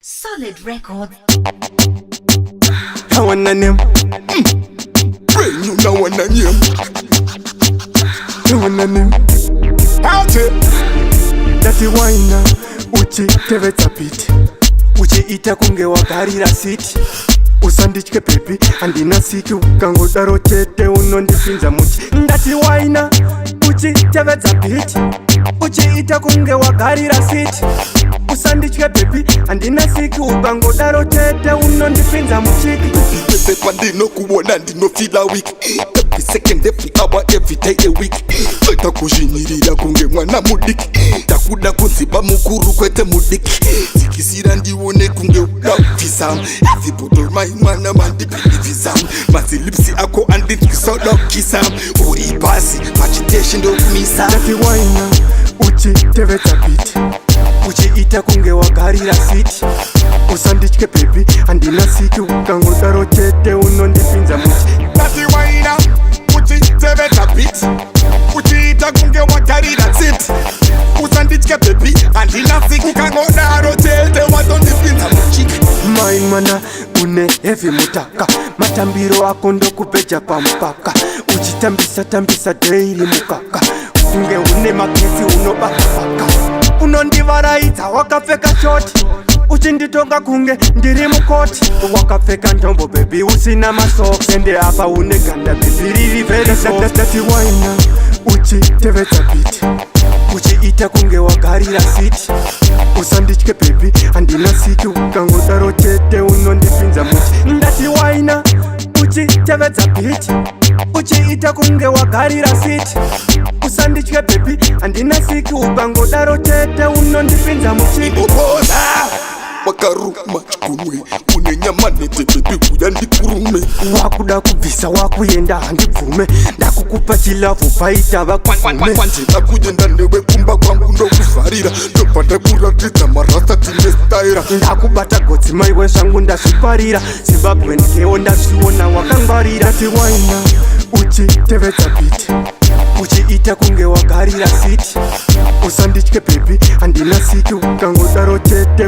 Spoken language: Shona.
Solid Records. Tawana nem. Brand new now and then. Tawana nem. Out it. Ndati waina uchitevedza beat, uchiita kunge wagarira seat. Usanditye baby, handina siki. Ukangodaro chete unondipinza muchi. Ndati waina uchitevedza beat, uchiita kunge wagarira seat. Usanditye baby, handina siki. Ukangodaro chete unondipinza muchiki. Pese pandinokuona ndinofeela weak. Every second, every hour, every day a week. Toita kuzvinyirira kunge mwana mudiki. Takuda kunziba mukuru kwete mudiki. Dzikisira ndione kunge uda kubvisa. Every mai mwana mandibhilivhisa. Mazilipsi ako andinzwisodokisa. Uri pasi pachiteshi ndokumisa. Ndati waina uchitevedza beat, uchiita kunge wagarira seat. Usanditye baby, handina siki. Ukangodaro chete unondipinza muchi. Ndati waina uchitevedza beat, uchiita kunge wagarira seat. Usanditye baby, handina siki. Ukangodaro chete watondipinza muchiki. Mai mwana, une heavy mutaka. Matambiro ako ndokupeja pamupaka. Uchitambisa tambisa daily mukaka kunge une magetsi unobakabaka. Unondivaraidza wakapfeka short, uchinditonga kunge ndiri mukoti. Wakapfeka ndombo baby, usina masocks. Ende apa une ganda baby riri very soft. Ndati waina uchitevedza beat, uchiita kunge wagarira seat. Usanditye baby, handina siki. Ukangodaro chete unondipinza muchi. Ndati waina uchitevedza beat, uchiita kunge wagarira seat. Usanditye baby, handina siki. Ukangodaro chete unondipinza muchiki. Opoza wakaruma chikunwe, une nyama nete baby, kuya ndikurume. Wakuda kubvisa wakuenda, handibvume. Ndakukupa chilove, paita vakuvume. Kwandida kuenda newe kumba kwangu, ndokuvharira, ndobva ndakuratidza marasta tine staira. Ndakubata gotsi maiwe, zvangu ndazviparira. Zimbabwe ndikewo ndazviona wakangwarira. Ndati waina uchitevedza beat, uchiita kunge wagarira seat. Usanditye baby, handina siki. Ukangodaro chete.